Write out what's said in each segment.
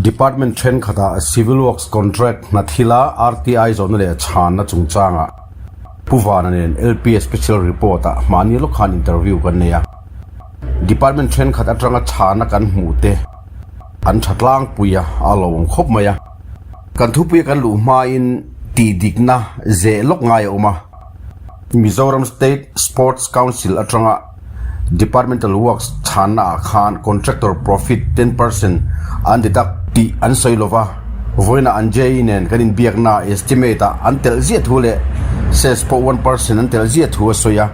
Department thenkhatah Civil Works Contract hna thila RTI zawhna leh chhanna chungchangah Pu Vana nen LPS Special Report-ah mahni lawk khan interview kan nei a. Department thenkhat atanga chhanna kan hmuh te an tha tlangpui a, a lo awm khawp mai a. Kan thupuia kan luh hmain tihdikna zeh lawk ngai a awm a. Mizoram State Sports Council atanga Departmental Works chhanna ah khan Contractor Profit 10% an deduct tih an sawi lova, vawiinah an JE nen kan inbiakna estimate ah an telh ziah thu leh Cess pawh 1% an telh ziah thu a sawi a.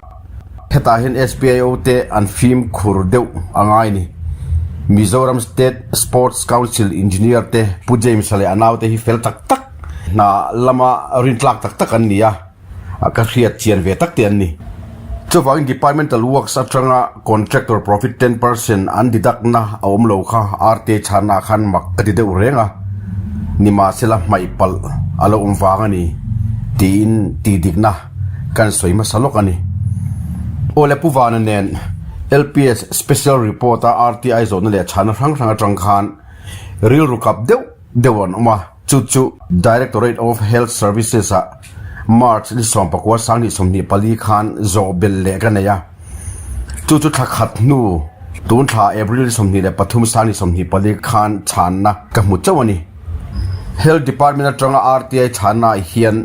Hetah hian SPIO te an fimkhur deuh a ngai ni. Mizoram State Sports Council Engineer te Pu James-a leh a naute hi fel tak tak, hna lama rintlak tak tak an ni a. A ka hriat chian ve tak te an ni. Chuvangin Departmental Works atanga Contractor Profit 10% an deduct na a awm lo kha RTA chhanna ah khan mak ka ti deuh reng a, nimahsela hmaih palh a lo awm vang a ni tiin tihdikna kan sawi hmasa lawk a ni. Aw le Pu Vana nen LPS Special Report a RTI zawhna leh chhanna hrang hrang atang khan rilru kap deuh deuh an awm a. Chu chu Directorate of Health Services ah March ni 19 2024 khan zawh belh leh ka nei a. Chu chu thla khat hnu tun thla April ni 23 2024 khan chhanna ka hmu chauh a ni. Health Department atanga RTI chhanna ah hian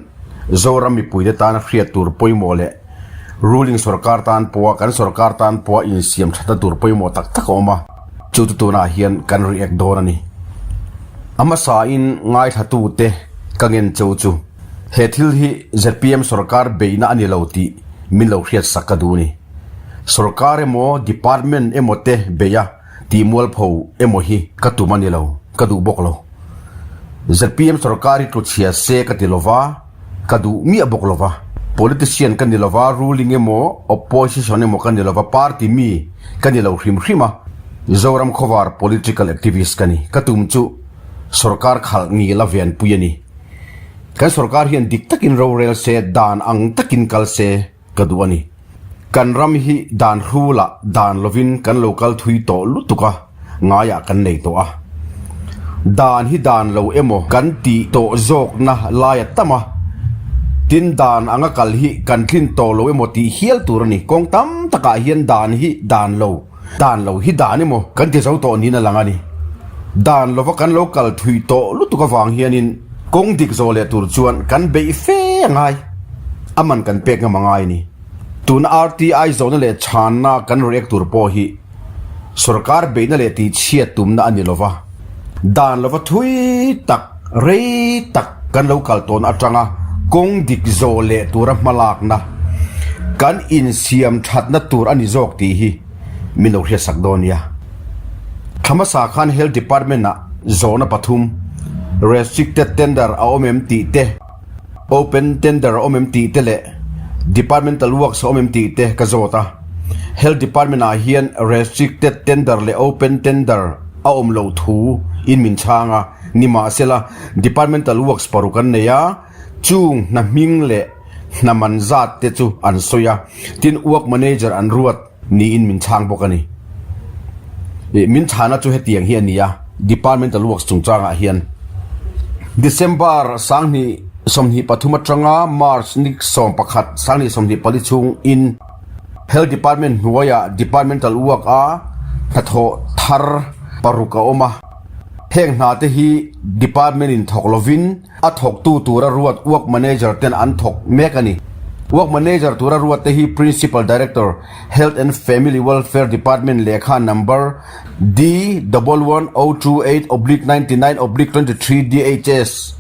Zoram mipuite tana hriat tur pawimawh leh ruling sorkar tan pawha kan sorkar tan pawha insiam thatna tur pawimawh tak tak a awm a. Chu chu tunah hian kan react dawn a ni. A hmasain ngaithlatute ka ngen cheu chu he thil hi zpm sorkar beihna a ni lo tih min lo hriatsak ka duh a ni. Sorkar emaw department emaw te beih a tih mualpho emaw hi ka tum a ni lo, ka duh bawk lo. Zpm sorkar hi tluchhia se ka ti lova, Ka duh miah bawk lova. Politician ka ni lova, ruling emaw opposition emaw ka ni lova, party mi ka ni lo hrim hrim a. Zoram khawvar political activist ka ni. Ka tum chu sorkar khalh ngil a venpui a ni. Kan sorkar hian dik takin rorel se, dan ang takin kal se ka duh a ni. Kan ram hi dan hrulah dan lovin kan lo kal thui tawh lutuk a, ngaiah kan nei tawh a. Dan hi dan lo emaw kan tih tawh zawkna lai a tam a, tin dan anga kal hi kan tlin tawh lo emaw tih hial tur a ni. Kawng tam takah hian dan hi dan lo, dan lo hi dan emaw kan ti zo tawh niin a lang a ni. Dan lova kan lo kal thui tawh lutuk avang hianin kawng dik zawh leh tur chuan kan beih fe a ngai. A man kan pek ngam a ngai a ni. Tuna RTI zawhna leh chhanna kan react tur pawh hi sorkar beihna leh tihchhiat tumna a ni lova, dan lova thui tak, rei tak kan lo kal tawn atanga kawng dik zawh leh tura hmalakna kan insiam thatna tur a ni zawk tih hi min lo hriatsak dawn nia. Thla hmasa khan Health Department-ah zawhna pathum, Restricted Tender a awm em tih te, Open tender a awm em tih te leh Departmental works a awm em tih te ka zawt a. Health Department ah hian restricted tender leh open tender a awm loh thu in min chhang a, nimahsela Departmental works paruk an nei a, chung hna hming leh hna man zat te chu an sawi a, tin work manager an ruat niin min chhang bawk a ni. Min chhana chu hetiang hi a ni a, Departmental Works chungchangah hian December 2023 atanga March ni 11 2024 chhung in Health Department hnuaiah Departmental Work a hnathawh thar paruk a awm a, heng hna te hi Department in thawk lovin A thawktu tura ruat Work Manager ten an thawk mek a ni. Work Manager tura ruat te hi Principal Director, Health and Family Welfare Department lehkha number D double one o two eight oblique 99 oblique 23 DHS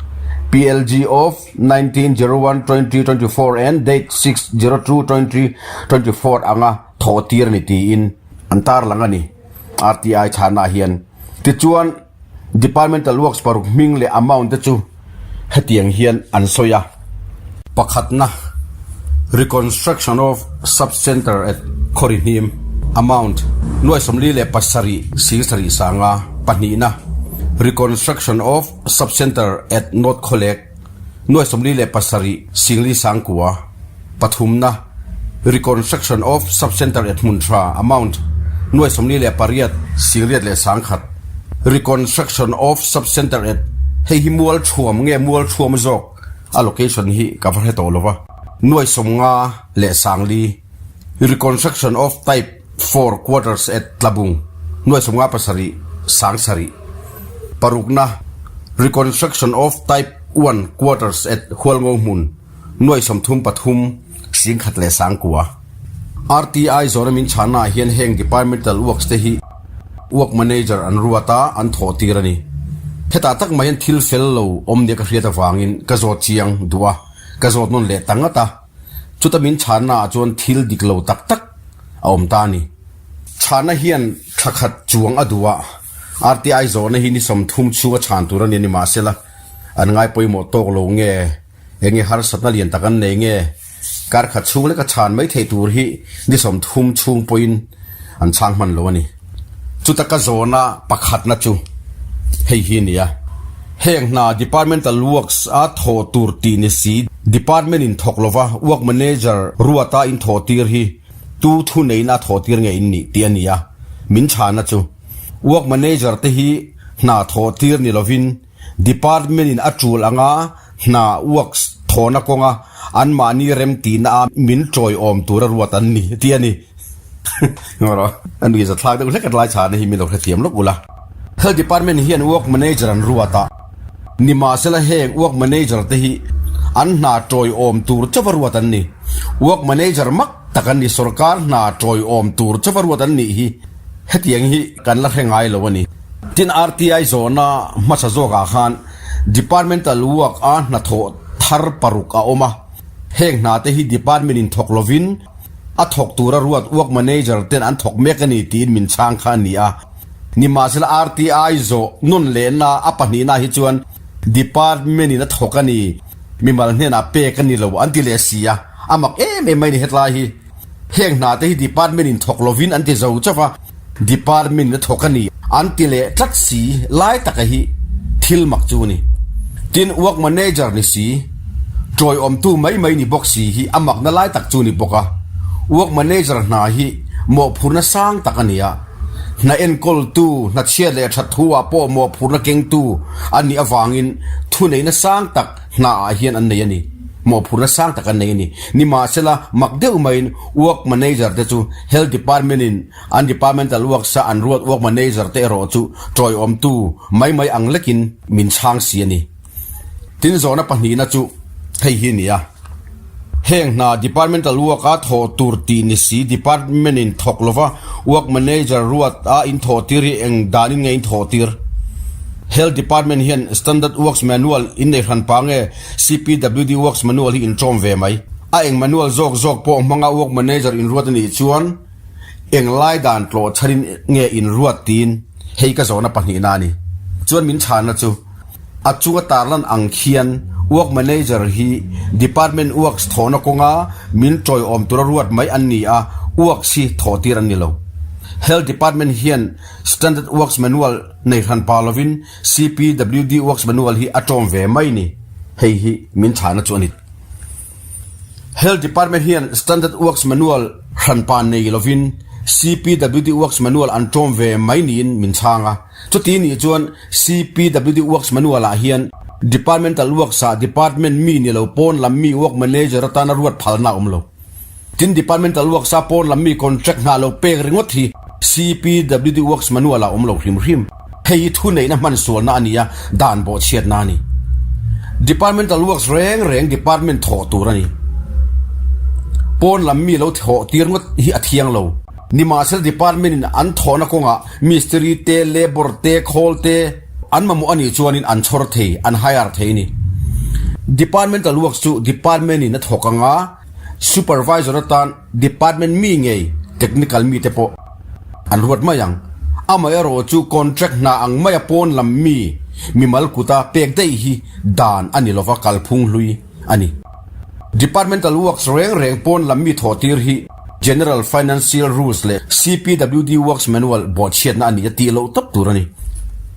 PLG of 1901 2024 and date 6 02 2024 anga thawh tir a ni tiin an tarlang a ni. RTI chhanna hian. Tichuan. Departmental Works paruk hming leh amount te chu hetiang hian an sawi a. Pakhatna, Reconstruction of Sub-Centre at Khawrihnim, amount, nuai 47 sing sarih sanga. Pahnihna, Reconstruction of Sub-Centre at North Khawlek, nuai 47 sing li sang kua. Pathumna, Reconstruction of Sub-Centre at Hmunthra, amount, nuai 48 sing riat leh sang khat. Reconstruction of Sub-Centre at hei hi mual thuam nge mual thuam zawk a location hi ka va hre tawh lo va, nuai 50 le 4000. Reconstruction of Type 4 Quarters at Tlabung, nuai 57 700. Parukna, Reconstruction of Type 1 Quarters at Hualngo hmun, nuai 33 1009. RTI zawhna min chhannaah hian heng departmental works te hi work manager an ruat a, an thawh tir a ni. Hetah tak mai hian thil fel lo awm nia ka hriat avangin ka zawt chiang duh a, ka zawt nawn leh ta ngat a. Chuta min chhannaah chuan thil dik lo tak tak a awm ta a ni. Chhanna hian thla khat chuang a duh a, RTI zawhna hi ni 30 chhunga chhan tur a ni a ni mahsela an ngai pawimawh tawk lo nge eng nge harsatna lian tak an nei nge kar khat chhung leka chhan mai theih tur hi ni 30 chhung pawhin an chhang hman lo a ni. Chuta ka zawhna pakhatna chu hei hi a ni a, heng hna departmental works a thawh tur tih ni si department in thawk lova work manager ruata in thawh tir hi tu thu neiin a thawh tir nge in nih tih a ni a, min chhana chu work manager te hi hna thawh tir ni lovin Department in a tul anga hna, works, thawhna kawnga anmahni remtihna a min tawiawm tura ruat an ni tih a ni. Ngaw a nui zathlak deuh hlek a tlai chhana hi min lo hrethiam lawk ula. Health Department hian work manager an ruat a, nimahsela heng work manager te hi an hna tawiawm tur chauha ruat an ni. Work manager mak tak an ni, sorkar hna tawiawm tur chauha ruat an nih hi hetiang hi kan la hre ngai lo a ni. Tin, RTI zawhna hmasa zawkah khan Departmental Work a hnathawh thar paruk a awm a, heng hna te hi Department in thawk lovin a thawk tura ruat Work Manager ten an thawk mek a ni tiin min chhang kha a ni a. Nimahsela RTI zawh nawn lehna a pahnihna hi chuan Department in a thawk a ni, mimal hnenah pek a ni lo an ti leh si a, a mak em em mai ni hetlai hi. Heng hna te hi Department in thawk lovin an ti zo chauh a. Department a thawk a ni an ti leh tlat si lai taka hi thil mak chu a ni. Tin, work manager ni si, tawiawmtu mai mai ni bawk si hi a makna lai tak chu ni bawk a. Work manager hna hi mawhphurna sang tak a ni a, hna enkawltu, hna chhiat leh that thu ah pawh mawhphurna kengtu a nih avangin thuneihna sang tak hna ah hian an nei a ni. Mawhphurna sang tak an nei a ni. Nimahsela, mak deuh maiin work manager te chu Health Department in an departmental works a an ruat work manager te erawh chu tawiawmtu mai mai ang lekin min chhang si a ni. Tin zawhna pahnihna chu hei hi a ni a, heng hna departmental work a thawh tur tih ni si department in thawk lova work manager ruat a in thawh tir hi eng danin nge in thawh tir? Health Department hian Standard Works Manual in nei hran pa nge CPWD Works Manual hi in ṭawm ve mai? A eng manual zawk zawk pawh hmanga work manager inruat a nih chuan eng lai dan tlawh chharin nge inruat tiin hei ka zawhna pahnihna a ni. Chuan min chhanna chu a chunga tarlan ang khian work manager hi department works thawhna kawnga min tawiawm tura ruat mai an ni a, works hi thawh tir an ni lo. Health department hian standard works manual nei hran pa lovin CPWD works manual hi a tawm ve mai ni. Hei hi min chhanna chu a ni. Health Department hian Standard Works Manual hranpa nei lovin CPWD Works Manual an ṭawm ve mai niin min chhang a. Chuti nih chuan CPWD Works Manual ah hian Departmental Works ah Department mi ni lo pawn lam mi Work Manager atana ruat phalna a awm lo. Tin, Departmental Works a pawn lam mi contract nghah lo pek ringawt hi CPWD Works Manual ah a awm lo hrim hrim. Hei hi thuneihna hman sualna a ni a, dan bawhchhiatna a ni. Departmental works reng reng department thawh tur a ni. Pawn lam mi lo thawh tir ngawt hi a thiang lo. Nimahsela department in an thawhna kawngah mistiri te, labour te, khawl te an mamawh a nih chuanin an chhawr thei, an hire thei a ni. Departmental works chu department in a thawk ang a, supervisor atan Department mi ngei technical mite pawh an ruat mai ang. Amaherawh chu contract hna ang maia pawn lam mi mimal kuta pek daih hi dan a ni lova kalphung hlui a ni. Departmental works reng reng pawn lam mi thawh tir hi General Financial Rules leh CPWD Works Manual bawhchhiatna a ni a tih loh tawp tur a ni.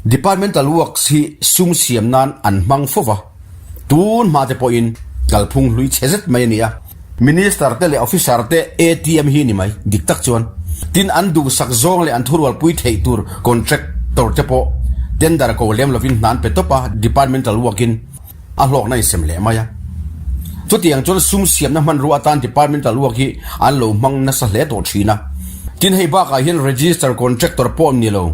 Departmental works hi sum siam nan an hmang fo va, tun hma te pawhin kalphung hlui chhe zet mai a ni a. Minister te leh Officer te ATM hi ni mai, dik tak chuan. Tin, an duhsak zawng leh an thurualpui theih tur contractor te pawh Tender ko lem lovin hna an pe tawp a, departmental work-in a hlawkna insem leh mai a. Chutiang chuan sum siamna hmanrua atan departmental work hi an lo hmang nasa hle tawh thin a. Tin, hei bakah hian register contractor pawh ni lo,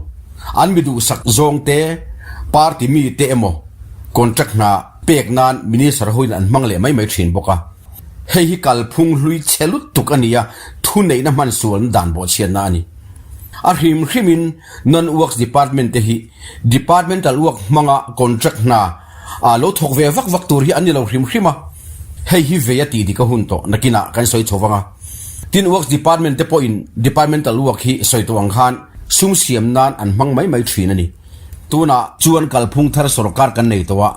an mi duhsak zawng te, party mi te emaw contract hna pek nan minister hoin an hmang leh mai mai thin bawk a. Hei hi kalphung hlui chhe lutuk a ni a, thuneihna hman sualna dan bawhchhiatna a ni. A hrim hrimin Non-Works Department te hi Departmental Work hmanga contract hna a lo thawk ve vak vak tur hi an ni lo hrim hrim a, hei hi vei a tih dik a hun tawh nakinah kan sawi chho vang a. Tin, Works Department te pawhin Departmental Work hi sawi tawh ang khan sum siam nan an hmang mai mai thin a ni. Tunah chuan kalphung thar sorkar kan nei tawh a,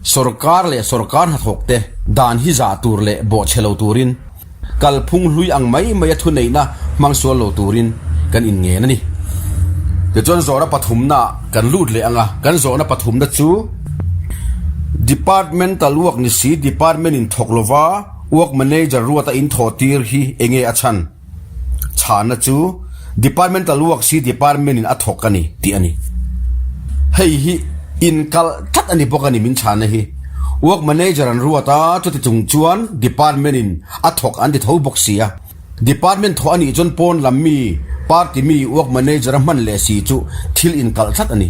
sorkar leh sorkar hnathawk te dan hi zah tur leh bawhchhe lo turin, Kalphung hlui ang mai mai a thuneihna hmang sual lo turin kan inngen a ni. Tichuan zawhna pathumna kan lut leh ang a, kan zawhna pathumna chu Departmental work ni si Department in thawk lova Work Manager ruata in thawh tir hi enge a chhan? Chhanna chu Departmental work si Department in a thawk a ni tih a ni. Hei hi inkalh tlat a ni bawk a ni min chhanna hi. Work Manager an ruat a, chuti chung chuan Department in a thawk an ti tho bawk si a. Department thawh a nih chuan pawn lam mi, Party mi Work Manager a hman leh si chu thil inkalh tlat a ni.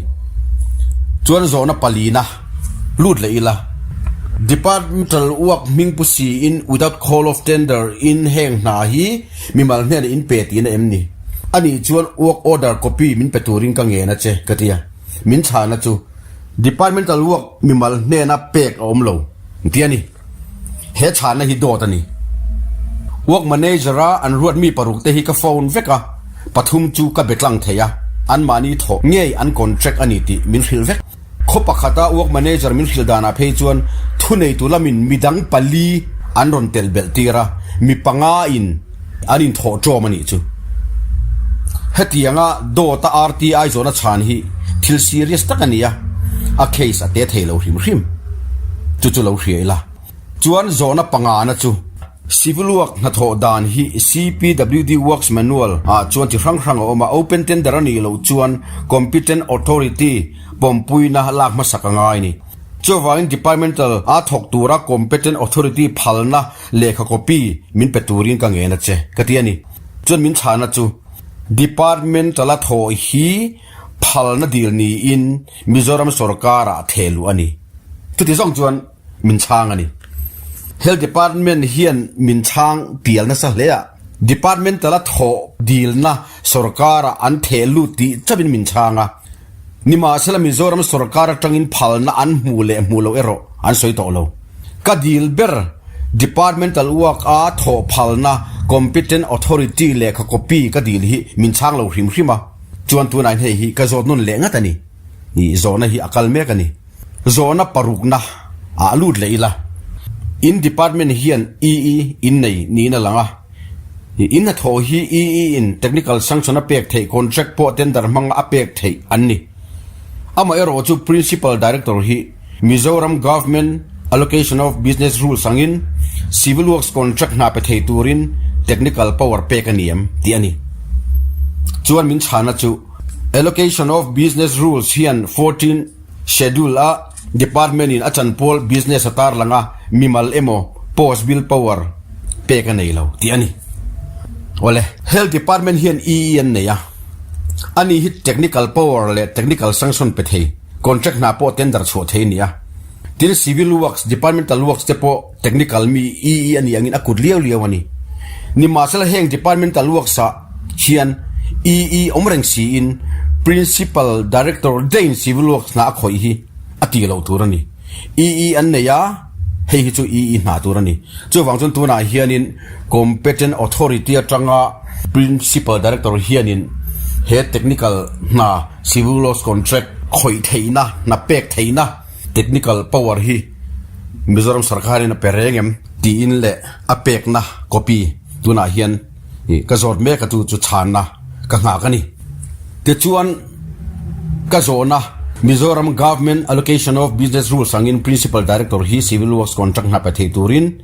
Chuan zawhna palina lut leh ila. Departmental work hming pu siin without call of tender in heng hna hi mimal hnenah in pe tihna em ni? A nih chuan work order copy min pe turin ka ngen a che, ka ti a. Min chhana chu Departmental work mimal hnena pek a awm lo ti a ni. He chhana hi dawt a ni. Work manager a an ruat mi paruk te hi ka phone vek a, pathum chu ka be tlang thei a, anmahni thawh ngei an contract a ni tih min hrilh vek. Khaw pakhata work manager min hrilh danah phei chuan thuneitu lamin midang pali an rawn telh belh tir a, mi panga in an inthawh ṭawm a nih chu. Hetianga dawta RTI zawhna chhan hi thil serious tak a ni a, a case a te thei lo hrim hrim. Chu chu lo hria ila. Chuan zawhna pangana chu. Civil Work hnathawh dan hi CPWD Works Manual ah chuan chi hrang hrang a awm a, open tender a nih loh chuan competent authority pawmpuina lak hmasak a ngai a ni. Chuvangin Departmental a thawk tura competent authority phalna lehkha copy min pe turin ka ngen a che, ka ti a ni. Chuan min chhana chu Departmental a thawh hi phalna dil niin Mizoram sorkar-ah theh luh a ni. Chuti zawng chuan min chhang a ni. Health Department hian min chhang pial nasa hle a, Departmental a thawh dilna sorkar-ah an theh lut tih chauhin min chhang a. Nimahsela Mizoram sorkar atangin phalna an hmuh leh hmuh loh erawh an sawi tawh lo. Ka dil ber Departmental work a thawh phalna Competent Authority lehkha copy ka dil hi min chhang lo hrim hrim a, chuan tunah hian hei hi ka zawt nawn leh ngat a ni. Ih zawhna hi a kal mek a ni. Zawhna parukna ah lut leh ila. In department hian EE in nei niin a lang a. In hnathawh hi EE in technical sanction a pek theih contract pawh tender hmanga a pek theih an ni. Amaherawh chu Principal Director hi Mizoram Government Allocation of Business Rules angin Civil Works contract hna pe thei turin technical power pek a ni em tih a ni. Chuan min chhana chu Allocation of Business Rules hian 14 Schedule a Department in a chanpual business a tarlang a, mimal emaw post bill power pek a nei lo tih a ni. Awle. Health Department hian EE an nei a, ani hi technical power leh technical sanction pe thei, contract hna pawh tender chhuah thei a ni a. Tin, Civil Works, Departmental Works te pawh technical mi EE a nih angin a kut liau liau a ni. Nimahsela heng Departmental Works ah hian EE awm reng siin Principal Director dain Civil Works hna a khawih hi a tih loh tur a ni. EE an nei a, hei hi chu EE hna tur a ni. Chuvang chuan tunah hianin Competent Authority atanga Principal Director hianin he technical hna Civil Works Contract khawih theihna, hna pek theihna technical power hi Mizoram sarkarin a pe reng em tiin leh a pekna copy tunah hian Ih, ka zawt mek a chu chu chhanna ka nghak a ni. Tichuan, ka zawhna Mizoram Government Allocation of Business Rules angin Principal Director hi Civil Works Contract hna pe thei turin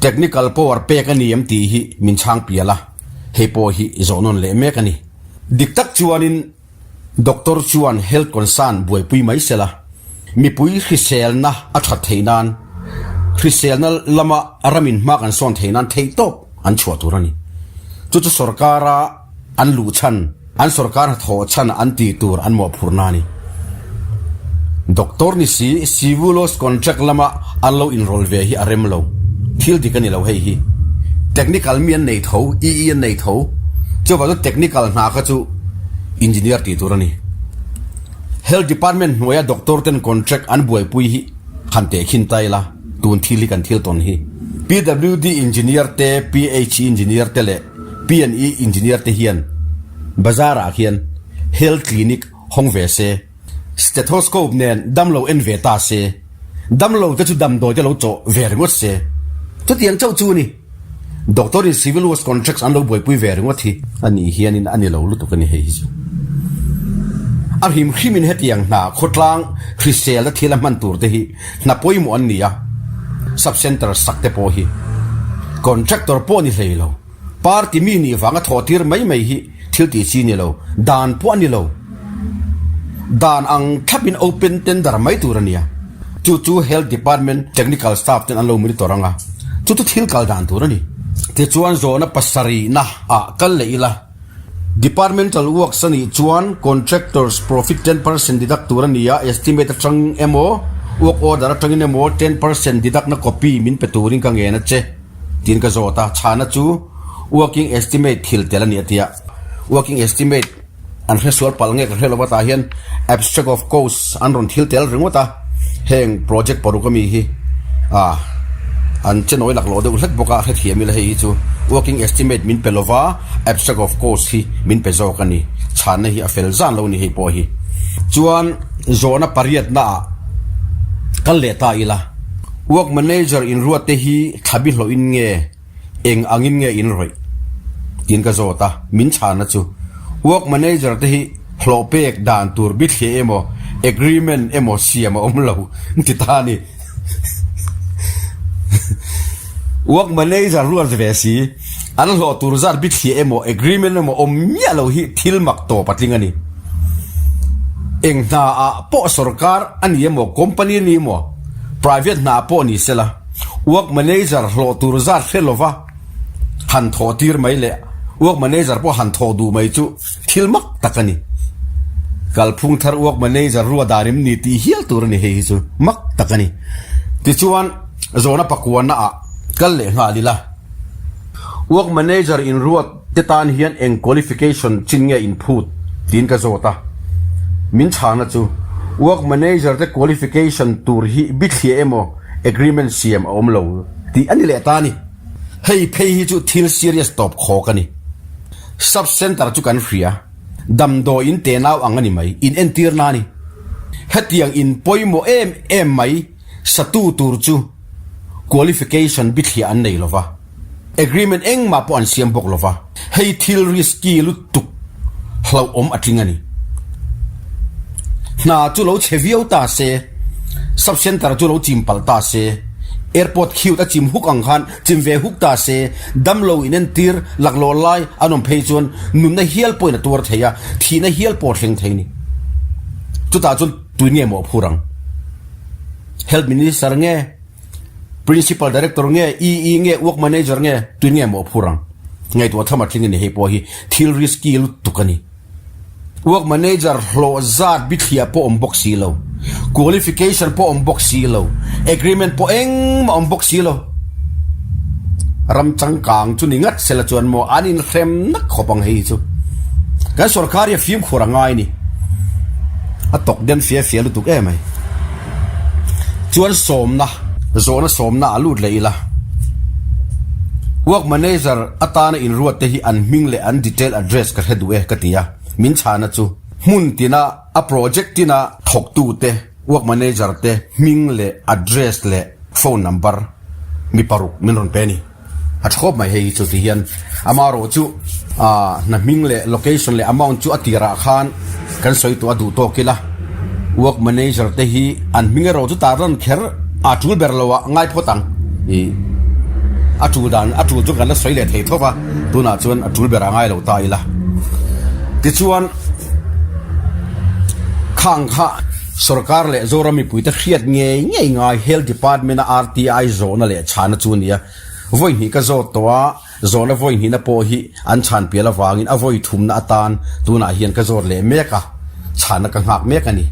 Technical Power pek a ni em tih hi min chhang pial a, hei pawh hi zawh nawn leh mek a ni. Dik tak chuanin. Doctor chuan health concern buaipui mai sela, mipui hriselna a that theih nan, hriselna lama ramin hma kan sawn theih nan theihtawp an chhuah tur a ni. Chu chu sorkara an luh chhan, an sorkar hnathawh chhan an tih tur an mawhphurhna a ni. Doctor ni si, Civilos contract lama an lo inrawlh ve hi a rem lo. Thil dik a ni lo hei hi. Technical mi an nei tho, EE an nei tho. Chuvang chu technical hna kha chu engineer tih tur a ni. Health department hnuaia doctor ten contract an buaipui hi han tehkhin ta ila, tun thil hi kan thil tawn hi. PWD engineer te, PHE engineer te leh PNE engineer te hian bazar ah khian health clinic hawng ve se, stethoscope nen damlo en ve ta se, damlo te chu damdawi te lo chawh ve ringawt se, chutiang chauh chu ni. Doctor in civil works contracts an lo buaipui ve ringawt hi. A nih hianin a ni lo lutuk a ni hei hi chu. A hrim hrimin hetiang hna khawtlang hriselna thil a hman tur te hi hna pawimawh an ni a, sub centre sak te pawh hi contractor pawh ni hlei lo, party mi nih vanga thawh tir mai mai hi thil tih chi ni lo, dan pawh a ni lo. Dan ang thlapin open tender mai tur a nia. Chu chu Health Department technical staff ten an lo monitor ang a, chu chu thil kal dan tur a ni. Tichuan zawhna pasarihna ah kal leh ila, Departmental works a nih chuan contractors profit 10% deduct tur a ni a, estimate atang emaw, work order atangin emaw 10% deduct na copy min pe turin ka ngen a che tiin ka zawt a, chhana chu working estimate thil tel a ni a ti a, working estimate an hre sual palh nge ka hre lo va tah hian abstract of cost an rawn thil tel ringawt a, heng project paruk ami hi ah an che nawi laklawh deuh hlek bawk a hrethiam ila hei hi chu working estimate min pe lova abstract of cost hi min pe zawk a ni chhanna hi a fel zan lo ni hei pawh hi chuan zawhna pariatna ah kal leh ta ila work manager inruat te hi thlabi hlawhin nge Eng angin nge in rawih? tiin ka zawt a, min chhana chu Work manager te hi hlawh pek dan tur bithliah emaw agreement emaw siam a awm lo ti ta a ni. Work manager ruat ve si, an hlawh tur zat bithliah emaw agreement emaw awm miah lo hi thil mak tawp a tling a ni. Eng hna ah pawh sorkar a ni emaw company a ni emaw private hna pawh ni sela, Work manager hlawh tur zat hre lova han thawh tir mai leh work manager pawh han thawh duh mai chu thil mak tak a ni. Kalphung thar work manager rua dan em ni tih hial tur a ni hei hi chu mak tak a ni. Tichuan zawhna pakuana ah kal leh nghal ila. Work manager inruat te tan hian eng qualification chin nge in phut tiin ka zawt a, min chhana chu work manager te qualification tur hi bithliah emaw agreement siam a awm lo tih a ni leh ta a ni. Hei phei hi chu thil serious tawp khawk a ni. Sub centre chu kan hria, damdawi in tenau ang a ni mai, in entirna a ni. Hetiang in pawimawh em em mai satu tur chu qualification bithliah an nei lova. Agreement engmah pawh an siam bawk lova, hei thil risky lutuk hlauhawm a tling a ni. Hna chu lo chhe viau ta se, sub centre chu lo chim palh ta se, airport khiut a chim huk ang khan chim ve huk ta se, damlo inentir laklawh lai an awm phei chuan nunna hial pawhin a tuar thei a, thihna hial pawh a thleng thei a ni. Chutah chuan tuin nge mawhphur ang? Health Minister nge? Principal Director nge, EE nge, Work Manager nge, tuin nge mawhphur ang? Ngaihtuah tham a tling a ni hei pawh hi thil risky lutuk a ni. Work Manager hlawh zat bithliah pawh awm bawk si lo, qualification pawh awm bawk si lo, agreement pawh engmah awm bawk si lo. Ram changkang chu ni ngat sela chuan maw an inhrem nak khawp ang hei hi chu. Kan sorkar hi a fimkhur a ngai ni. A tawk den fia fia lutuk em mai. Chuan sawmna, zawhna sawmna a lut leh ila. Work manager atana inruat te hi an hming leh an detail address ka hre duh e ka ti a, min chhana chu hmun tina a project tina thawktu te work manager te hming leh address leh phone number mi paruk min rawn pe a ni. A tha khawp mai hei hi chu ti hian amaherawh chu hna hming leh location leh amount chu a tirah khan kan sawi tawh a duh tawk ila work manager te hi an hming erawh chu tar lan kher a tul ber lo ah ngai phawt ang ih a tul dan a tul chu kan la sawi leh thei tho va tunah chuan a tul ber ah ngai lo ta ila tichuan. Khang kha sorkar leh Zoram mipuite hriat ngei ngei ngai Health Department-a RTI zawhna leh chhana chu a ni a. Vawi hnih ka zawt tawh a, zawhna vawi hnihna pawh hi an chhan pial avangin a vawi thumna atan tunah hian ka zawt leh mek a, chhanna ka nghak mek a ni.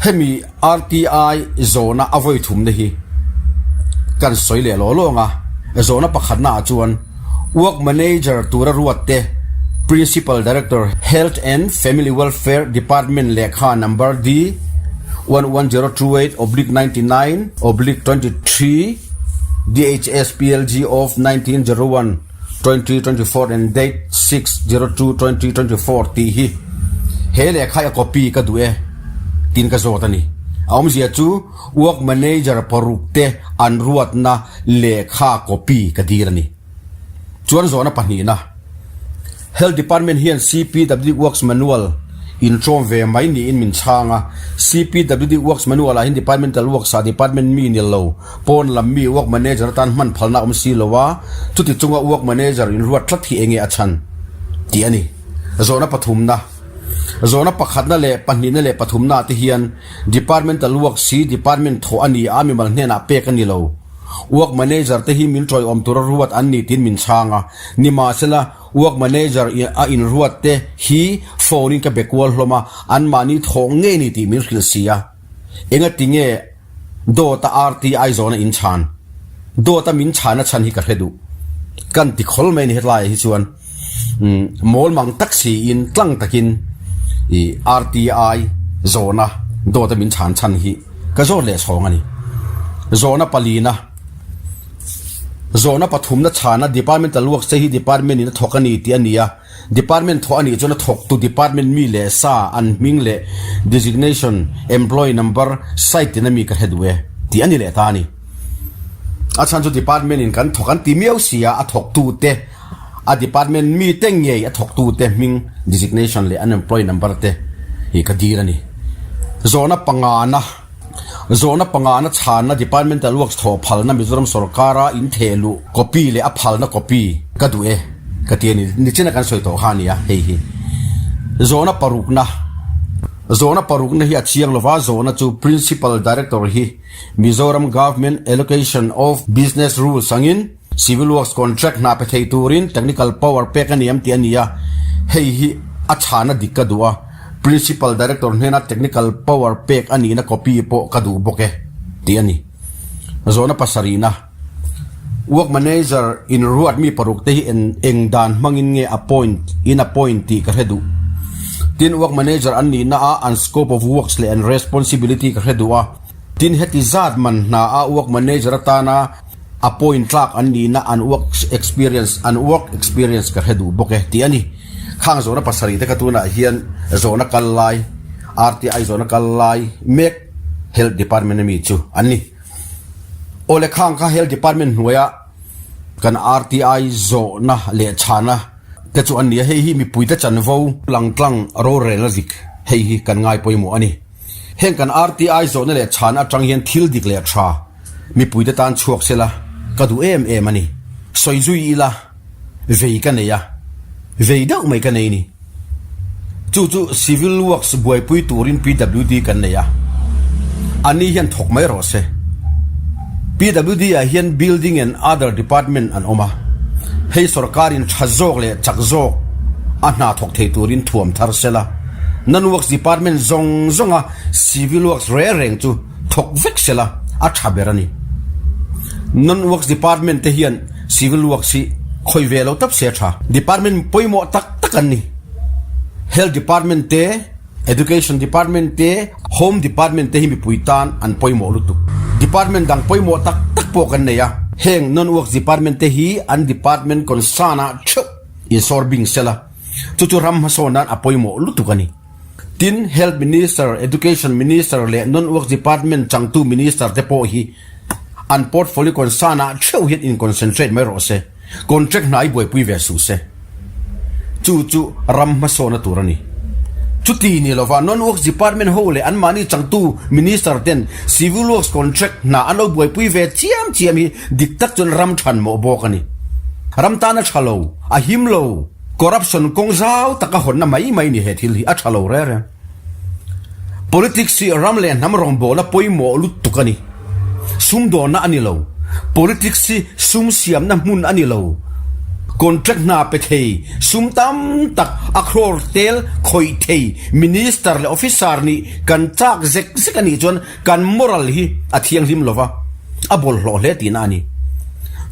Hemi RTI zawhna a vawi thumna hi kan sawi leh lawh lawng a, zawhna pakhatnaah chuan, Work Manager tura ruat te, Principal Director, Health and Family Welfare Department lehkha number D 11028 oblique 99 oblique 23 DHS PLG of 1901 2024 and date 6 02 2024 tih hi he lehkha hi a copy ka duh e tiin ka zawt a ni. A awmzia chu Work Manager paruk te an ruatna Lehkha copy ka dil a ni. Chuan zawhna pahnihna, Health Department hian CPWD Works Manual intrawm ve mai niin min chhang a. CPWD Works Manual ah hian Departmental Works ah Department mi ni lo, pawn lam mi Work Manager atan hman phalna a awm si lo a, chuti chunga Work Manager inruat tlat hi enge a chhan? tih a ni. Zawhna pathumna, Zawhna pakhatna leh pahnihna leh pathumna ah te hian Departmental Works hi Department thawh a ni a, mimal hnenah pek a ni lo. Work Manager te hi min tawiawm tura ruat an ni tiin min chhang a. Nimahsela, Work Manager a inruat te hi phone in ka be kual hlawm a, anmahni thawh ngei ni tih min hrilh si a. Engati nge dawt a RTI zawhna in chhan? Dawt a min chhana chhan hi ka hre duh. Kan ti khawl mai a ni hetlaiah hi chuan. Mawl mang tak siin tlang takin i RTI zawhna dawta min chhan chhan hi ka zawt leh chhawng a ni. Zawhna palina, Zawhna pathumna chhana Departmental Works te hi Department in a thawk a ni tih a ni a. Department thawh a nih chuan a thawktu Department mi leh sa an hming leh designation, employee number, site tin a mi ka hre duh e tih a ni leh ta a ni. A chhan chu Department in kan thawk an ti miau si a, a thawktute A department mite ngei a thawktute hming designation leh an employee number te hi ka dil a ni. Zawhna pangana Zawhna pangana chhanna Departmental Works thawh phalna Mizoram sorkara in theh luh copy leh a phalna copy ka duh e ka ti a ni. Nichina kan sawi tawh kha a ni a hei hi. Zawhna parukna Zawhna parukna hi a chiang lova zawhna chu Principal Director hi Mizoram Government Allocation of Business Rules angin Civil Works Contract hna pe thei turin Technical Power pek a ni em tih a ni a, hei hi a chhana dik ka duh a, Principal Director hnena Technical Power pek a nihna copy pawh ka duh bawk e tih a ni. Zawhna pasarihna, Work Manager in ruat mi paruk te hi eng dan hmangin nge appoint in appoint tih ka hre duh. Tin, Work Manager an nihna a an scope of works leh an responsibility ka hre duh a. Tin, heti zat man hna a Work Manager atana A point tlak an nihna an work experience an work experience ka hre duh bawk e tih a ni. Khang zawhna pasarih te kha tunah hian zawhna kal lai RTI zawhna kal lai mek Health Department ami chu an ni. Awle khang kha Health Department hnuaia kan RTI zawhna leh chhana te chu an ni a, hei hi mipuite chanvo langtlang rorelna dik hei hi kan ngai pawimawh a ni. Heng kan RTI zawhna leh chhana atang hian thil dik leh tha mipuite tan chhuak sela ka duh em em a ni. Sawi zui ila vei ka nei a, vei deuh mai ka nei ni. Chu chu Civil Works buaipui turin PWD kan nei a, ani hian thawk mai rawh se. PWD ah hian Building and Other Department an awm a, hei sorkarin tha zawk leh chak zawk a hna thawk thei turin thuam thar sela. Non-Works Department zawng zawnga Civil Works reng reng chu thawk vek sela a tha ber a ni. Non-Works Department te hian Civil Works hi khawi ve lo tap se a tha. Department pawimawh tak tak an ni. Health Department te, Education Department te, Home Department te hi mipui tan an pawimawh lutuk. Department dang pawimawh tak tak pawh kan nei a. Heng Non-Works Department te hi an department concern ah theuh insawr bing sela. Chu chu ram hmasawn nan a pawimawh lutuk a ni. Tin, Health Minister, Education Minister leh Non-Works Department changtu Minister te pawh hi an portfolio concern ah theuh hian in concentrate mai rawh se. Contract hna i buaipui ve suh se. Chu chu ram hmasawna tur a ni. Chuti ni lova Non-Works Department ho leh anmahni changtu Minister ten Civil Works contract hna an lo buaipui ve chiam chiam hi dik tak chuan ram than mawh bawk a ni. Ram tan a tha lo. A him lo. Corruption kawng zau taka hawnna mai mai ni he thil hi a tha lo reng reng. Politics hi ram leh hnam rawngbawlna pawimawh lutuk a ni. Sumdawnna a ni lo. Politics hi sum siamna hmun a ni lo. Contract hna pe thei, sum tam tak a crore tel khawih thei minister leh officer nih kan chak zek zek a nih chuan kan moral hi a thianghlim lo va, a bawlhhlawh hle tihna a ni.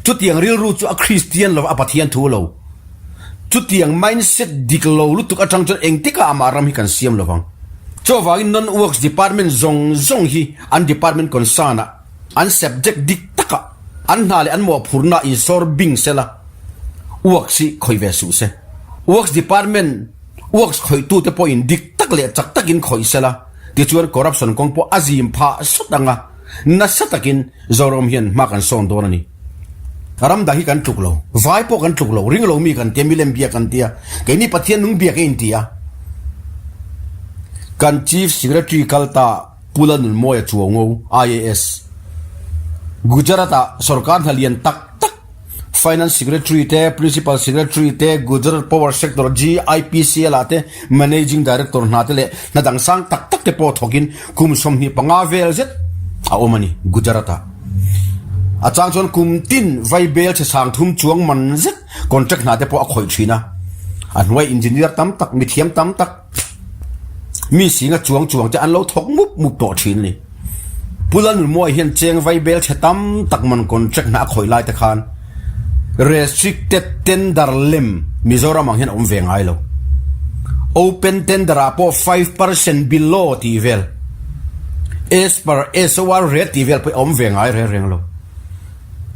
Chutiang rilru chu a Kristian lo va, a Pathian thu lo. Chutiang mindset dik lo lutuk atang chuan engtikah amah ram hi kan siam lo vang. Chuvangin non-works department zawng zawng hi an department concern ah, an subject dik takah, an hna leh an mawhphurhna ah insawr bing sela, works hi khawih ve suh se. Works department works khawihtute pawhin dik tak leh chak takin khawih sela, tichuan corruption kawng pawh a zim phah sawt anga nasa takin Zoram hian hma kan sawn dawn a ni. Ram dang hi kan tluk lo, vai pawh kan tluk lo, ring lo mi kan tia, milem bia kan tia, keini Pathian nung bia ka inti a. Kan Chief Secretary kal ta Pu Lalnunmawia Chuaungo, IAS, Gujarat-ah sorkar hna lian tak tak, Finance Secretary te, Principal Secretary te, Gujarat Power Sector GIPCL-ah te Managing Director hna te leh hna dang sang tak tak te pawh thawkin kum 25 vel zet a awm a ni Gujarat-ah. A chang chuan kum tin vai bel chhe sang thum chuang man zet contract hna te pawh a khawih thin a. A hnuai engineer tam tak, mithiam tam tak, mi singa chuang chuang te an lo thawk mup mup tawh thin a ni. Pu Lalnunmuai hian cheng vai bel chhe tam tak man contract hna a khawih lai te khan restricted tender lem Mizoram ang hian a awm ve ngai lo. Open tender ah pawh 5% below tih vel. As per SOR rate tih vel pawh a awm ve ngai reng reng lo.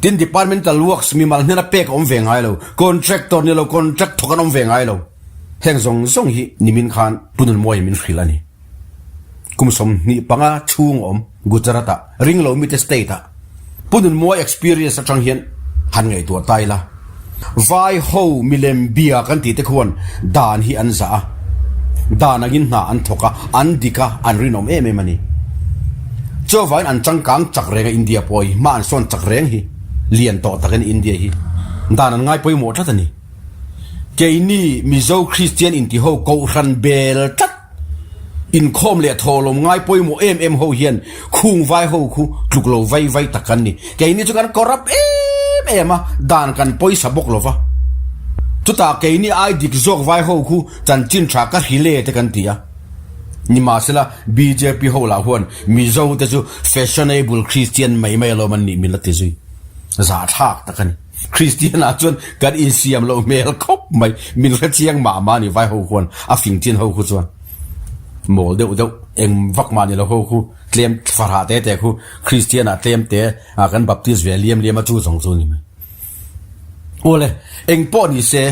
Tin departmental works mimal hnena pek a awm ve ngai lo. Contractor ni lo contract thawk an awm ve ngai lo. Heng zawng zawng hi nimin khan Pu Nunmuai min hrilh a ni. Kum 25 chhung a awm Gujarat ah ring lo mite state ah Pu Nunmuai experience atang hian han ngaihtuah ta ila. Vai ho milem bia kan tih te khuan dan hi an zah a, dan angin hna an thawk a, an dik a, an rinawm em em a ni. Chuvangin an changkang chak reng a India pawh hi, hma an sawn chak reng hi, lian tawh takin India hi dan an ngai pawimawh tlat a ni. Keini Mizo Kristian intiho kohhran bel tlat. Inkhawm leh thawhlawm ngai pawimawh em em ho hian khung vai ho khu tluk lo vai vai tak kan ni. Keini chu kan corrupt em em a, dan kan pawisa bawk lo va. Chutah keini ai dik zawk vai ho khu chanchin tha ka hrile te kan ti a. Nimahsela bjp ho lah huan Mizo te chu fashionable Christian mai mai alawm an nih min la ti zui. Zahthlak tak a ni. Kristian ah chuan kan insiam loh hmel khawp mai, min hre chiang mah mah a ni vai ho khuan a fing chin ho khu chuan mawl deuh deuh eng vak mah ni lo ho khu tlem farah te te khu Kristian ah tlem te ah kan baptist ve liam liam a chu zawng chu ni mai. Awle eng pawh ni se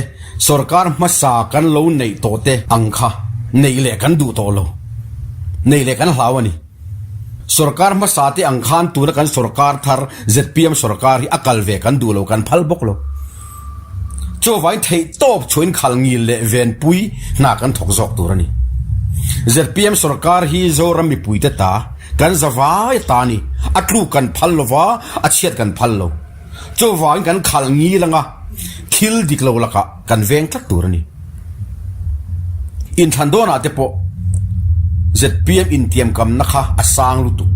sorkar hmasa kan lo neih tawh te ang kha neih leh kan duh tawh lo, neih leh kan hlau a ni. Sorkar hmasa te ang khan tuna kan sorkar thar zpm sorkar hi a kal ve kan duh lo kan phal bawk lo. Chuvangin theih tawp chhuahin khal ngil leh venpui hna kan thawk zawk tur a ni. Zpm sorkar hi Zoram mipuite ta, kan zavai ta a ni. A tluk kan phal lo va, a chhiat kan phal lo. Chuvangin kan khalh ngil anga thil dik lo lakah kan veng tlat tur a ni. Inthlan dawnah te pawh zpm intiamkamna kha a sang lutuk.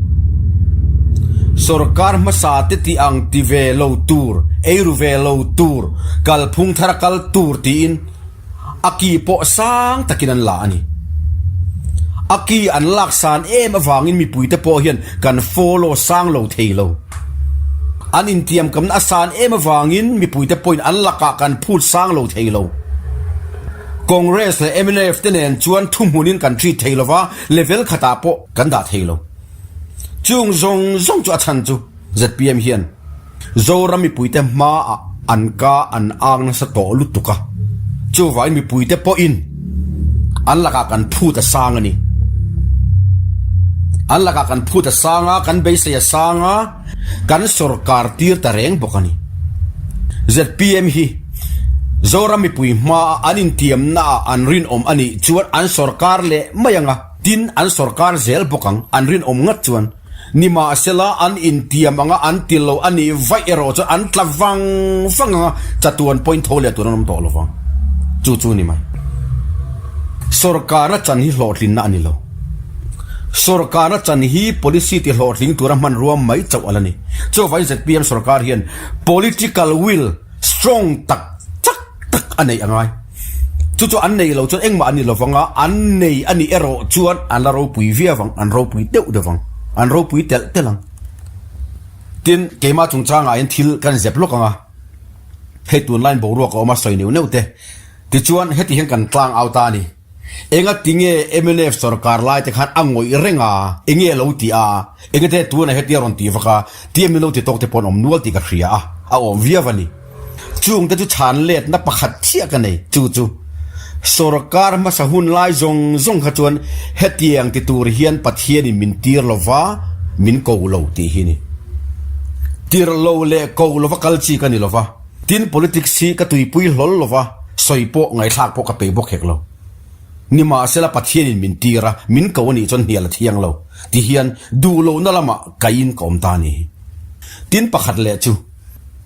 Sorkar hmasa te tih ang ti ve lo tur, eiru ve lo tur, kalphung thar a kal tur tiin A ki pawh sang takin an la a ni. A ki an lak san em avangin mipuite pawh hian kan follow sang lo thei lo. An intiamkamna a san em avangin mipuite pawhin an lakah kan phut sang lo thei lo. Congress leh mnf te nen chuan thuhmunin kan treat thei lova, level khatah pawh kan dah thei lo. Chung zawng zawng chu a chhan chu zpm hian Zoram mipuite hmaah an ka an ang nasa tawh lutuk a, chuvangin mipuite pawhin an lakah kan phut a sang a ni. An lakah kan phut a sang a, kan beisei a sang a, kan sawrkar tir ta reng bawk a ni. Zpm hi Zoram mipui hmaah an intiamnaah an rinawm a nih chuan an sawrkar leh mai ang a, tin an sawrkar zel bawk ang, an rinawm ngat chuan. Nimahsela, an intiam anga an ti lo a nih vaih erawh chuan an tla vang vang anga chatuan pawhin tho leh tur an awm tawh lo vang. Chu chu ni mai. Sorkarna chan hi hlawhtlinna a ni lo. Sorkarna chan hi policy ti hlawhtling tura hmanrua mai chauh a la ni. Chuvangin zpm sorkar hian political will strong tak chak tak a neih a ngai. Chu chu an nei lo chuan engmah an ni lovang a, an nei a nih erawh chuan an la ropui viau ang, an ropui deuh deuh ang, an ropui telh telh ang. Tin, keimah chungchangah hian thil kan zep lawk ang a, hei tunlaiin boruak a awm a sawi neuh neuh te. Tichuan, heti hian kan tlang au ta a ni. Enga tinge mnf sorkar lai te khan a ngawih reng a, enge a lo ti a, enge te tunah hetia rawn ti vak a, tia min lo ti tawk te pawh an awm nual tih ka hria a, a awm viau a ni. Chung te chu chhan letna pakhat chiah ka nei, chu chu sorkar hmasa hun lai zawng zawng kha chuan hetiang ti tur hian Pathianin min tir lo va, min ko lo tih hi ni. Tir lo leh ko lova kal chi ka ni lo va. Tin, politics hi ka tuipui hlawl lo va, sawi pawh ngaihthlak pawh ka pei bawk hek lo. Nimahsela Pathianin min tir a, min ko a nih chuan hnial a thiang lo, ti hian duh lohna lamah kaiin ka awm ta a ni. Tin, pakhat leh chu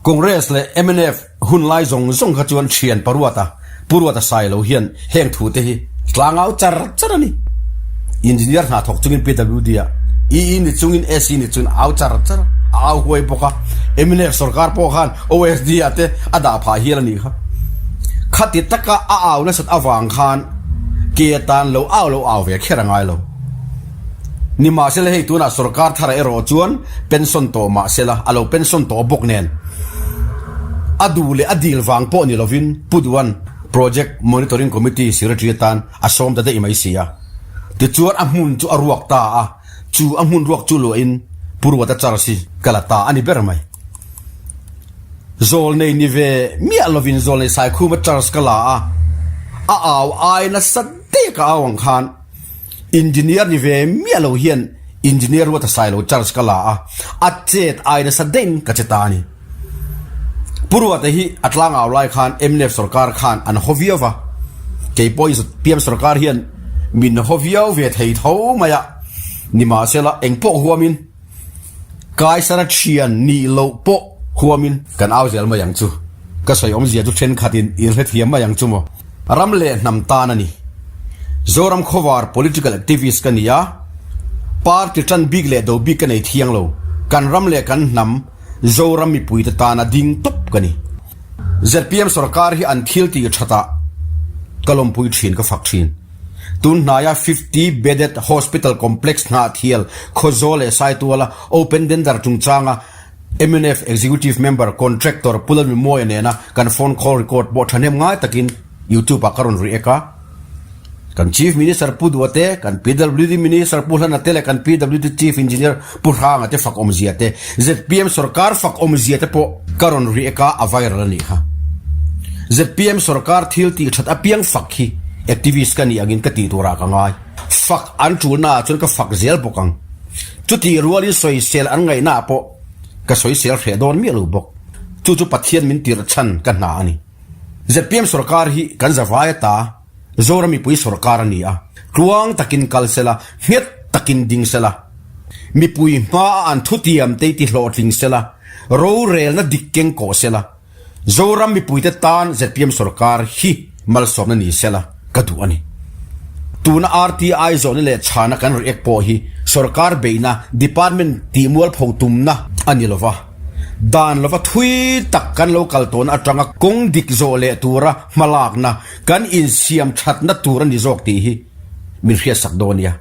Congress leh mnf hun lai zawng zawng kha chuan thian Paruata, Pu Ruata Sailo hian heng thu te hi tlangau char char a ni. Engineer hna thawk chungin PWD ah EE ni chungin SE ni chungin au char char a, a au huai bawk a. Mnf sorkar pawh khan OSD ah te a dah phah hial a nih kha. Khati taka a au nasat avang khan ke atan lo au lo au ve kher a ngai lo. Nimahsela hei tunah sorkar thar erawh chuan pension tawh mahsela a lo pension tawh bawk nen a duh leh a dil vang pawh ni lovin Pu Duan Project Monitoring Committee Secretary atan a sawm ta daih mai si a. Tichuan a hmun chu a ruak ta a, chu a hmun ruak chu luahin Pu Ruata charge hi ka la ta a ni ber mai. Zawlnei ni ve miah lovin Zawlnei Saikhuma charge ka la a, a au ai nasa daih ka au ang khan Engineer ni ve miah lo hian Engineer Ruata Sailo charge ka la a, a chet ai nasa daih ka che ta a ni. Pu Ruata hi a tlangau lai khan mnf sorkar khan an haw viau va, kei pawhin zpm sorkar hian min haw viau ve thei tho mai a, nimahsela engpawh huamin Kaisara thian nih loh pawh huamin kan au zel mai ang chu. Ka sawi awmzia chu thenkhatin in hrethiam mai ang chu maw. Ram leh hnam tan a ni. Zoram khawvar political activist ka ni a, party tan bik leh do bik ka nei thiang lo. Kan ram leh kan hnam Zoram mipuite tana ding tawp ka ni. Zpm sorkar hi an thil tih thatah ka lawmpui thin ka fak thin. Tun hnaia 50 bedded hospital complex Hnahthial, Khawzawl leh Saituala open tender chungchanga mnf executive member contractor Pu Lalmimawia nena kan phone call record pawh thahnem ngai takin YouTube ah ka rawn react a. Kan Chief Minister Pu Dua te, kan PWD Minister Pu Hlana te leh kan PWD Chief Engineer Pu Hranga te fak awmzia te, zpm sorkar fak awmzia te pawh ka rawn react a, a viral a nih kha. Zpm sorkar thil tih that apiang fak hi activist ka nih angin ka tih turah ka ngai. Fak an tulna ah chuan ka fak zel bawk ang. Chutih rualin sawisel an ngaihna ah pawh ka sawisel hreh dawn miah lo bawk. Chu chu Pathian min tirh chhan ka hna a ni. Zpm sorkar hi kan zavai ata Zoram mipui sorkar a ni a, tluang takin kal sela, nghet takin ding sela, mipui hmaa an thutiam te ti hlawhtling sela, rorelna dik keng kawh sela, Zoram mipuite tan zpm sorkar hi malsawmna ni sela ka duh a ni. Tuna RTI zawhna leh chhana kan react pawh hi sorkar beihna department tihmualpho tumna a ni lova, dan lova thui tak kan lo kal tawhna atanga kawng dik zawh leh tura hmalakna kan insiam thatna tur a ni zawk tih hi min hriatsak dawn nia.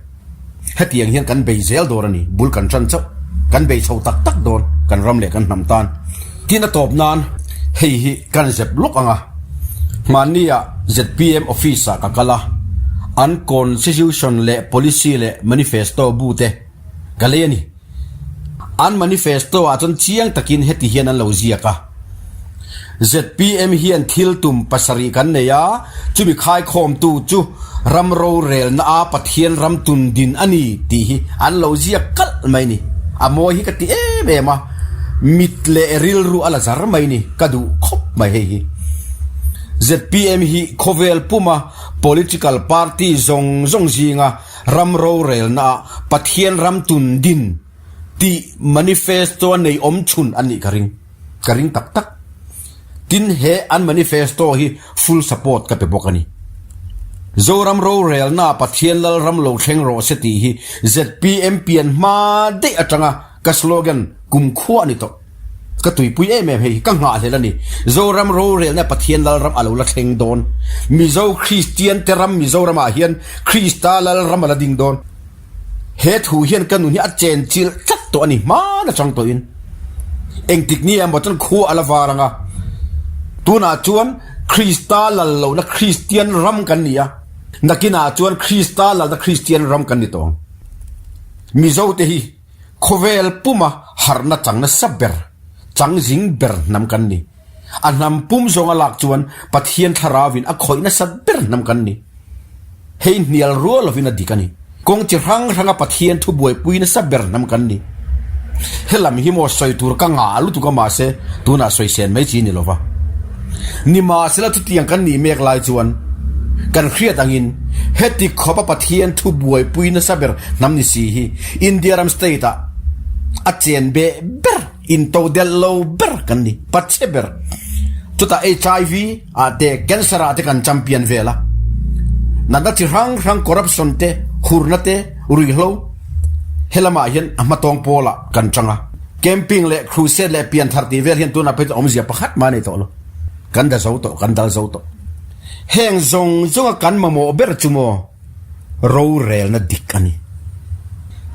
Hetiang hian kan bei zel dawn a ni, bul kan tan chauh, kan bei chho tak tak dawn kan ram leh kan hnam tan. Tin a tawp nan hei hi kan zep lawk ang a, hmanni-ah zpm office-ah ka kal a, an constitution leh policy leh manifesto bu te ka lei a ni. An manifesto ah chuan chiang takin heti hian an lo ziak a, zpm hian thil tum pasarih kan nei a, chumi khaikhawmtu chu ram rorelna a Pathian ram tun din a ni tih hi an lo ziak kalh mai ni. A mawi hi ka ti em em a, mit leh rilru a la zar mai ni, ka duh khawp mai hei hi. Zpm hi khawvel puma political party zawng zawng zinga Ram rorelna ah Pathian ram tun din tih manifesto a nei awm chhun a nih ka ring. Ka ring tak tak. Tin he an manifesto hi full support ka pe bawk a ni. Zoram rorelna Pathian Lalram lo thleng rawh se tih hi zpm pian hma daih atanga ka slogan kumkhua a ni tawh. Ka tuipui em em hei hi ka nghahhlelh a ni. Zoram rorelna Pathian Lalram a lo la thleng dawn. Mizo Kristian te ram Mizoramah hian Krista Lalram a la ding dawn. He thu hian ka nun hi a chen chilh tlat tawh a ni hman atang tawhin. Engtik ni emaw chuan khua a la var ang a. Tunah chuan Krista lal lohna Kristian ram kan ni a, nakinah chuan Krista lalna Kristian ram kan ni tawh ang. Mizote hi khawvel puma harhna chang nasa ber, chang zing ber hnam kan ni. A hnam pum zawnga lak chuan Pathian thlarauin a khawih nasat ber hnam kan ni. Hei hnial rual lovin a dik a ni. Kawng chi hrang hranga Pathian thu buaipui nasa ber hnam kan ni. Helam hi maw sawi tur ka ngah lutuk a mahse tunah sawi sen mai chi ni lova. Nimahsela chutiang kan nih mek lai chuan kan hriat angin heti khawpa Pathian thu buaipui nasa ber hnam ni si hi India ram state ah a chen beh ber Intodelh lo ber kan ni, pachhe ber. Chutah HIV ah te, cancer ah te kan champion vel a. Natna chi hrang hrang corruption te, hurna te, ruihhlo helamah hian a hmatawng pawlah kan chang a. Camping leh crusade leh pianthar tih vel hian tunah phei chuan awmzia pakhat mah a nei tawh lo. Kan da zo tawh, kan dal zo tawh. Heng zawng zawnga kan mamawh ber chu maw? Rorelna dik a ni.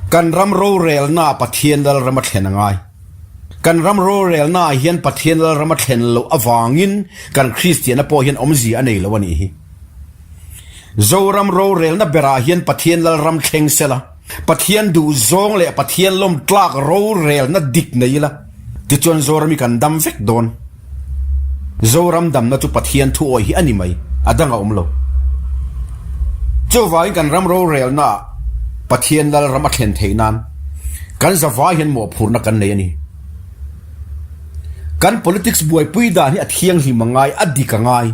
Kan ram rorelnaah Pathian Lalram a thlen a ngai. Kan ram rorelnaah hian Pathian Lalram a thlen loh avangin kan Kristianna pawh hian awmzia a nei lo a nih hi. Zoram rorelna berah hian Pathian Lalram thleng sela, Pathian duhzawng leh Pathian lawmtlak rorelna dik nei ila, tichuan Zoram hi kan dam vek dawn. Zoram damna chu Pathian thu awih hi a ni mai, a dang a awm lo. Chuvangin kan ram rorelnaah Pathian Lalram a thlen theih nan kan zavai hian mawhphurhna kan nei a ni. Kan politics buaipui dan hi a thianghlim a ngai, a dik a ngai.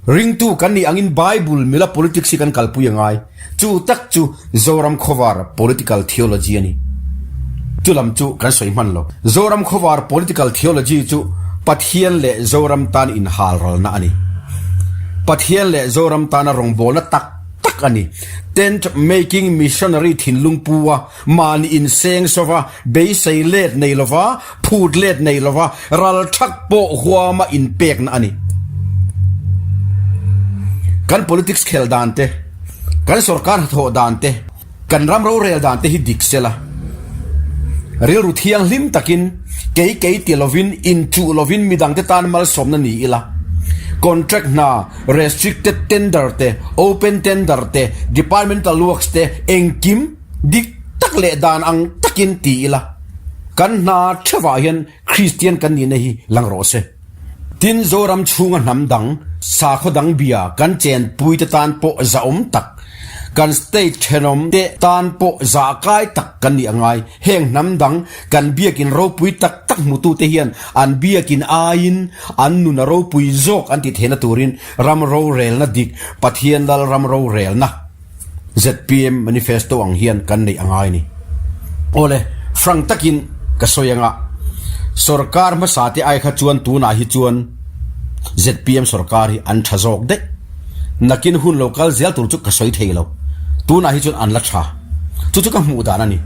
Ringtu kan nih angin Bible mila politics hi kan kalpui a ngai. Chu tak chu Zoram Khawvar political theology a ni. Chu lam chu kan sawi hman lo. Zoram Khawvar political theology chu Pathian leh Zoram tan inhalralna a ni. Pathian leh Zoram tana rawngbawlna tak tak a ni. Tent making missionary thinlung pu a Mahni inseng sova, beisei let nei lova, phut let nei lova, ral thak pawh huama inpekna a ni. Kan politics khel dan te, kan sorkar hnathawh dan te, kan ram rorel dan te hi dik sela. Rilru thianghlim takin, kei kei ti lovin, inchuh lovin midangte tan malsawmna ni ila. Contract hna, restricted tender te, open tender te, departmental works te, engkim, Dik tak leh dan ang takin ti ila, kan hna theuhah hian Kristian kan nihna hi lang rawh se. Tin, Zoram chhunga hnam dang, sakhaw dang bia kan chenpuite tan pawh zahawm tak, kan state thenawm te tan pawh zahkai tak kan nih a ngai. Heng hnam dang kan biakin ropui tak tak hmutute hian an biakin aiin an nun a ropui zawk an ti theihna turin ram rorelna dik, Pathian lal ram rorelna, Zpm manifesto ang hian kan neih a ngai a ni. Awle, frank takin ka sawi anga, sorkar hmasa te ai kha chuan tunah hi chuan zpm sorkar hi an tha zawk daih. Nakin hun lo kal zel tur chu ka sawi thei lo. Tunah hi chuan an la tha. Chu chu ka hmuh dan a ni.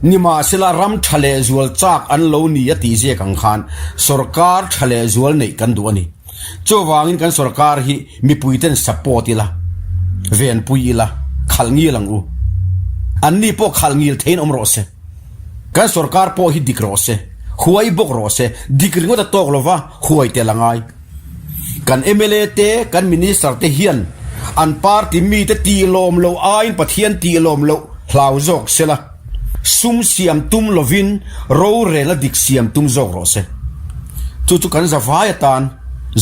Nimahsela ram tha leh zual chak an lo ni a tih ziak ang khan sorkar tha leh zual neih kan duh a ni. Chuvangin kan sorkar hi mipuiten support ila, venpui ila, khalh ngil ang u. Anni pawh khalh ngil theiin awm rawh se. Kan sorkar pawh hi dik rawh se, huai bawk rawh se, dik ringawt a tawk lova huai tel a ngai. Kan mla te, kan minister te hian an party mite tih lawm loh aiin Pathian tih lawm loh hlau zawk sela. Sum siam tum lovin rorel a dik siam tum zawk rawh se. Chu chu kan zavai atan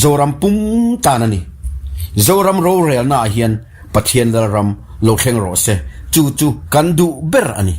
Zoram pum tan a ni. Zoram rorelnaah hian Pathian Lalram lo thleng rawh se. Chu chu kan duh ber a ni.